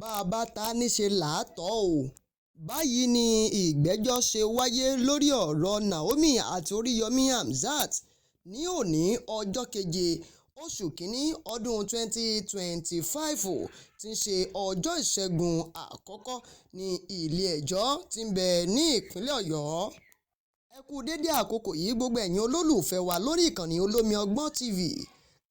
Bá a bá ta á níṣe là á tọ́ ọ. Báyìí ni ìgbẹ́jọ́ ṣe wáyé lórí ọ̀rọ̀ Naomi àti Oríyọmi Hamzat ní òní ọjọ́ keje oṣù kínní ọdún 2025, tí í ṣe ọjọ́ Ìṣẹ́gun àkọ́kọ́ ní ilé-ẹjọ́ tí ń bẹ ní ìpínlẹ̀ Ọ̀yọ́. Ẹ kú dédé àkókò yìí, gbogbo ẹ̀yin olólùfẹ́ wa lórí ìkànnì Olómi Ọgbọ́n TV.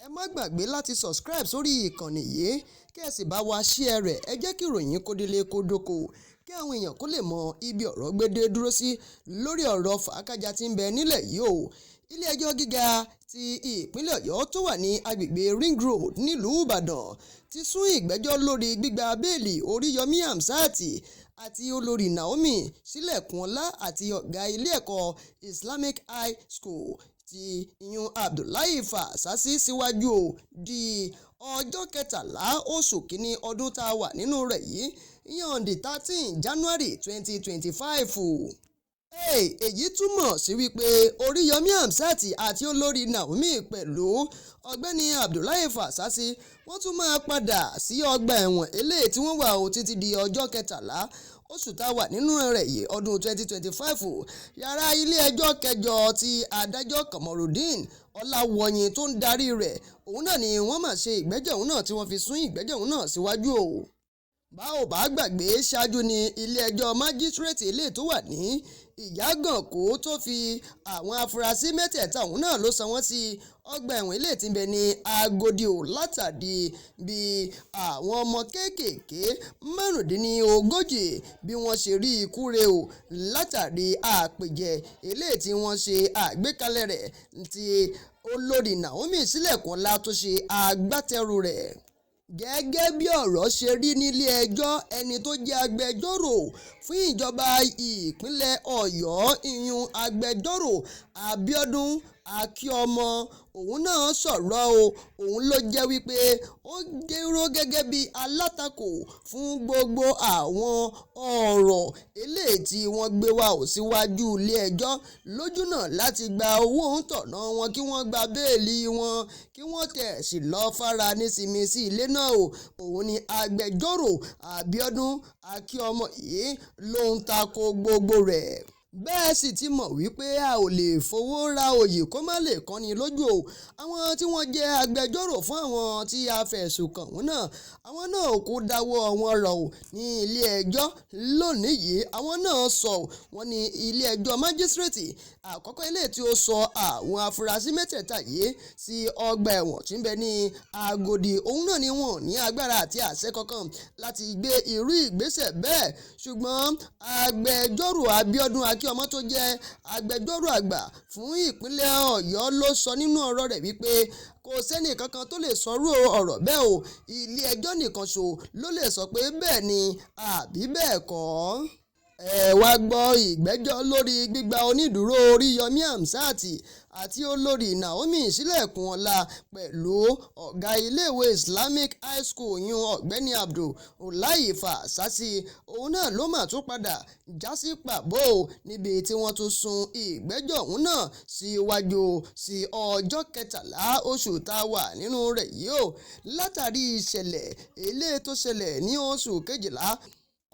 Ẹ má gbàgbé láti subscribe sórí ìkànnì yìí, kí ẹ sì bá wa share rẹ̀. Ẹ jẹ́ kí ìròyìn kó délé kó dóko, kí àwọn èèyàn kó lè mọ ibi ọ̀rọ̀ gbédé dúró sí lórí ọ̀rọ̀ fàákájà tí ń bẹ nílẹ̀ yìí o. Ilé-ẹjọ́ gíga ti ìpínlẹ̀ Ọ̀yọ́ tó wà ní agbègbè Ring Road nílùú Ìbàdàn ti sún ìgbẹ́jọ́ lórí gbígba béèlì Oríyọmi Hamzat àti olórí Naomi Sílẹ̀kùnọlá àti ọ̀gá ilé ẹ̀kọ́ Islamic High School ti ìyún Abdullahi Fásisì síwájú ó di ọjọ́ kẹtàlá oṣù kínní ọdún tá a wà nínú rẹ̀ yìí, ìyẹn on the 13 January 2025. Èyí túmọ̀ sí wípé Oríyọmi Hamzat àti olórí Naomi pẹ̀lú ọ̀gbẹ́ni Abdullahi Fásisì, wọ́n tún máa padà sí ọgbà ẹ̀wọ̀n eléyìí tí wọ́n wà ó títí di ọjọ́ kẹtàlá oṣù tá a wà nínú rẹ̀ yìí ọdún 2025. Yàrá ilé-ẹjọ́ kẹjọ tí adájọ́ Kamorudeen Ọ̀làwọ́yìn tó ń darí rẹ̀, òun náà ni wọ́n máa ṣe ìgbẹ́jọ́ òun náà tí wọ́n fi sún ìgbẹ́jọ́ òun náà síwájú o. Bá ò bá gbàgbé, ṣáájú ní ilé-ẹjọ́ májísrèètì eléyìí tó wà ní Ìyágànkú tó fi àwọn afurasí mẹ́tẹ̀ẹ̀ta ọ̀hún náà ló sọ wọ́n sí ọgbà ẹ̀wọ̀n eléyìí tí ń bẹ ní Agodi ò, látàdí bí àwọn ọmọ kéékèèké 35 bí wọ́n ṣe rí ikú rẹ̀ o, látàrí àpèjẹ eléyìí tí wọ́n ṣe àgbékalẹ̀ rẹ̀ tí olórí Naomi Sílẹ̀kùnọlá tó ṣe agbátẹrù rẹ̀. Gẹ́gẹ́ bí ọ̀rọ̀ ṣe rí nílé ẹjọ́, ẹni tó jẹ́ agbẹjọ́rò fún ìjọba ìpínlẹ̀ Ọ̀yọ́, ìyún agbẹjọ́rò Abíọ́dún Akínọmọ, òun náà sọ̀rọ̀ o. Òun ló jẹ́ wípé ó dúró gẹ́gẹ́ bí alátakò fún gbogbo àwọn ọ̀rọ̀ eléyìí tí wọ́n gbé wá ò síwájú ilé ẹjọ́ lójúnà láti gba owó òǹtọ̀nà wọn, kí wọ́n gba béèlì wọn, kí wọ́n tẹ̀ sí lọ́ọ́ fara nísinmi sí ilé náà o. Òun ni agbẹjọ́rò Abíọ́dún Akínọmọ yìí ló ń tako gbogbo rẹ̀. Bẹ́ẹ̀ sì ti mọ̀ wípé a ò lè fowó ra òyì kó má lè kọ́ni lójú o. Àwọn tí wọ́n jẹ́ agbẹjọ́rò fún àwọn tí a fẹ̀sùn kàn wọ́n náà, àwọn náà kò dáwọ́ wọn rọ̀ ò ní ilé ẹjọ́ lónìí yìí. Àwọn náà sọ wọ́n ní ilé ẹjọ́ májísrèètì àkọ́kọ́ ilé tí ó sọ àwọn afurasí mẹ́tẹ̀ẹ̀ta yìí sí ọgbà ẹ̀wọ̀n tí ń bẹ ní Agodi, òun náà ni wọ́n ní agbára àti àṣẹ kankan láti gbé irú ìgbésẹ̀ bẹ́ẹ̀. Ṣùgbọ́n agbẹjọ́rò Abíọ́dún Akínọmọ tó jẹ́ agbẹjọ́rò àgbà fún ìpínlẹ̀ Ọ̀yọ́ ló sọ nínú ọ̀rọ̀ rẹ̀ wípé kò sẹ́ni kankan tó lè sọrú ọ̀rọ̀ bẹ́ẹ̀ o, ilé ẹjọ́ nìkan ṣo ló lè sọ pé bẹ́ẹ̀ ni àbí bẹ́ẹ̀ kọ́. Ẹ wá gbọ́ ìgbẹ́jọ́ lórí gbígba onídùúró Oríyọmi Hamzat àti olórí Naomi Sílẹ̀kùnọlá pẹ̀lú ọ̀gá iléèwé Islamic High School yún ọ̀gbẹ́ni Abdullahi Fásisì, òun náà ló mà tún padà já sí pàbó níbi tí wọ́n tún sún ìgbẹ́jọ́ òun náà síwájú sí ọjọ́ kẹtàlá oṣù tá a wà nínú rẹ̀ yìí o, látàrí ìṣẹ̀lẹ̀ eléyìí tó ṣẹlẹ̀ ní oṣù kejìlá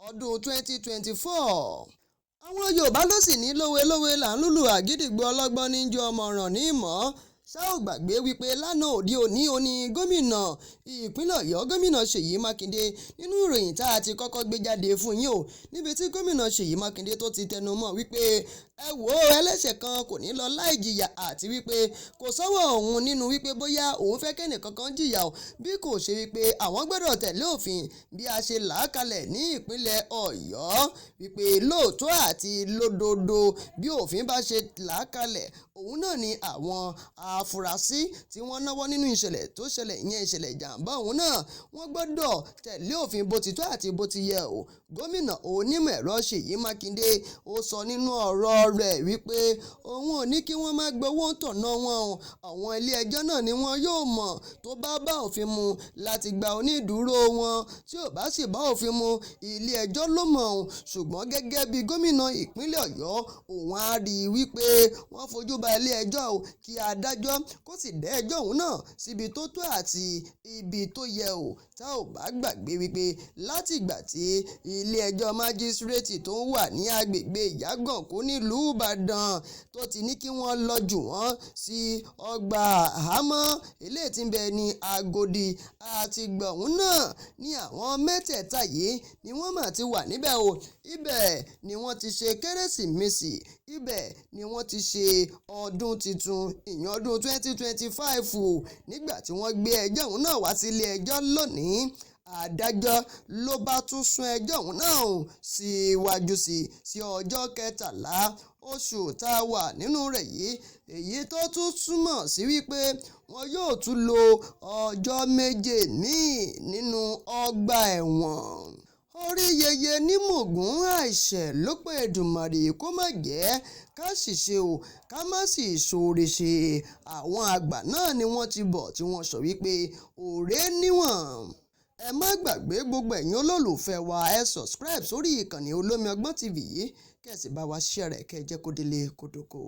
ọdún 2024. Àwọn Yorùbá ló sì ní lówelówe là ń lùlù àgídìgbo, ọlọ́gbọ́n ní jó ọmọràn ní mọ̀. Ṣá ò gbàgbé wípé lánàá òde òní òní gómìnà ìpínlẹ̀ Ọ̀yọ́, gómìnà Ṣèyí Mákindé, nínú ìròyìn tá a ti kọ́kọ́ gbé jáde fún yín o, níbi tí gómìnà Ṣèyí Mákindé tó ti tẹnu mọ́ wípé ẹ wò ó, ẹlẹ́ṣẹ̀ kan kò ní lọ láì jìyà, àti wípé kò sọ́wọ́ òun nínú wípé bóyá òun fẹ́ kẹ́nì kankan jìyà o, bí kò ṣe wípé àwọn gbọ́dọ̀ tẹ̀lé òfin bí a ṣe là á kalẹ̀ ní ìpínlẹ̀ Ọ̀yọ́, wípé lóòótọ́ àti lódodo bí òfin bá ṣe là á kalẹ̀, òun náà ni àwọn afurasí tí wọ́n náwó nínú ìṣẹ̀lẹ̀ tó ṣẹlẹ̀, ìyẹn ìṣẹ̀lẹ̀ ìjàmbá òun náà, wọ́n gbọ́dọ̀ tẹ̀lé òfin bó ti tọ́ àti bó ti yẹ o. Gómìnà onímọ̀ ẹ̀rọ Ṣèyí Mákindé ó sọ nínú ọ̀rọ̀ rẹ̀ wípé òun ò ní kí wọ́n má gbowó tọ̀nà wọn o, àwọn ilé ẹjọ́ náà ni wọ́n yóò mọ̀ tó bá bá òfin mu láti gba onídùúró wọn, tí ò bá sì bá òfin mu ilé ẹjọ́ ló mọ̀ o. Ṣùgbọ́n gẹ́gẹ́ bí gómìnà ìpínlẹ̀ Ọ̀yọ́, òun á rí i wípé wọ́n fojú ba ilé ẹjọ́ o, kí adájọ́ Dájọ́ kó sì dá ẹjọ́ òun náà síbi tó tọ́ àti ibi tó yẹ o. Tá ò bá gbàgbé wípé látìgbà tí ilé-ẹjọ́ májísrèétì tó wà ní agbègbè Ìyágànkú nílùú Ìbàdàn tó ti ní kí wọ́n lọ jù wọ́n sí ọgbà àhámọ́ eléyìí tí ń bẹ ní Agodi, àtìgbà ọ̀hún náà ni àwọn mẹ́tẹ̀ẹ̀ta yìí ni wọ́n mà ti wà níbẹ̀ o. Ibẹ̀ ni wọ́n ti ṣe Kérésìmesì, ibẹ̀ ni wọ́n ti ṣe ọdún tuntun, ìyẹn ọdún 2025. Nígbà tí wọ́n gbé ẹjọ́ ọ̀hún náà wá sílé ẹjọ́ lónìí, adájọ́ ló bá tún sún ẹjọ́ ọ̀hún náà síwájú sí ọjọ́ 13 oṣù tá a wà nínú rẹ̀ yìí, èyí tó tún túmọ̀ sí wípé wọn yóò tún lo ọjọ́ 7 míì nínú ọgbà ẹ̀wọ̀n. Orí yẹyẹ ní mọ̀gún àìṣẹ̀ ló pé. Èdùmàrè kó má jẹ́ ká ṣìṣe o, ká má sì ṣoore ṣe. Àwọn àgbà náà ni wọ́n ti bọ̀ tí wọ́n sọ wípé òré níwọ̀n. Ẹ má gbàgbé, gbogbo ẹ̀yin olólùfẹ́ wa, ẹ subscribe sórí ìkànnì Olómi Ọgbọ́n TV yìí, kẹ́ ẹ sì bá wa share rẹ̀, kẹ́ ẹ jẹ́ kó délé kó dóko.